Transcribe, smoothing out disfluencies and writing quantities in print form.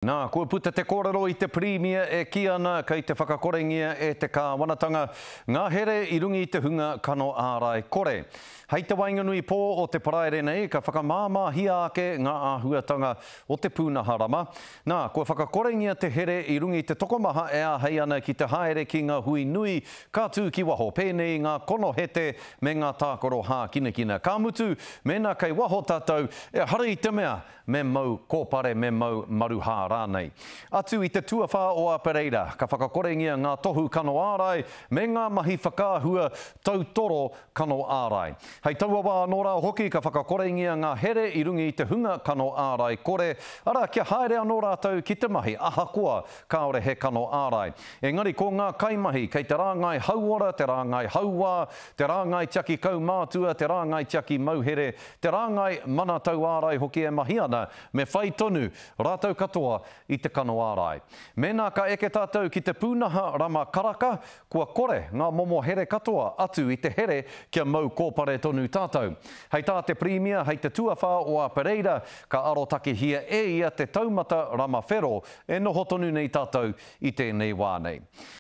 Nā, kua puta te kōrero i te Pirimia e kī ana kei te whakakorengia e te kāwanatanga ngā here i runga i te hunga kano ārai kore. Hei te waenganui pō o te Paraire nei ka whakamāmāhia ake ngā āhuatanga o te pūnaha rama. Nā, kua whakakorengia te here i runga i te tokomaha e āhei ana ki te haere ki ngā hui nui ka tū ki waho, pēnei i ngā konohete me ngā tākaro hākinakina. Ka mutu, mēnā kei waho tātou, ehara i te mea me mau kōpare, me mau maruhā rānei. Atu i te tuawhā o Apereira, ka whakakorengia ngā tohu kano ārai me ngā mahi whakaahua tautoro kano ārai. Hei taua wā anō rā hoki ka whakakorengia ngā here i runga i te hunga kano ārai kore, arā kia haere anō rātou ki te mahi ahakoa kāore he kano ārai. Engari ko ngā kaimahi kei te rāngai hauora, te rāngai hauā, te rāngai tiaki kaumātua, te rāngai tiaki mauhere, Te rāngai mana tauārai hoki e mahi ana, me whai tonu rātou katoa i te kano ārai. Mēnā ka eke tātou ki te pūnaha rama karaka, kua kore ngā momo here katoa atu i te here kia mau kōpare tonu tātou. Hei tā te Pirimia, hei te tuawhā o Apereira, ka arotakehia e ia te taumata rama whero e noho tonu nei tātou i tēnei wā nei.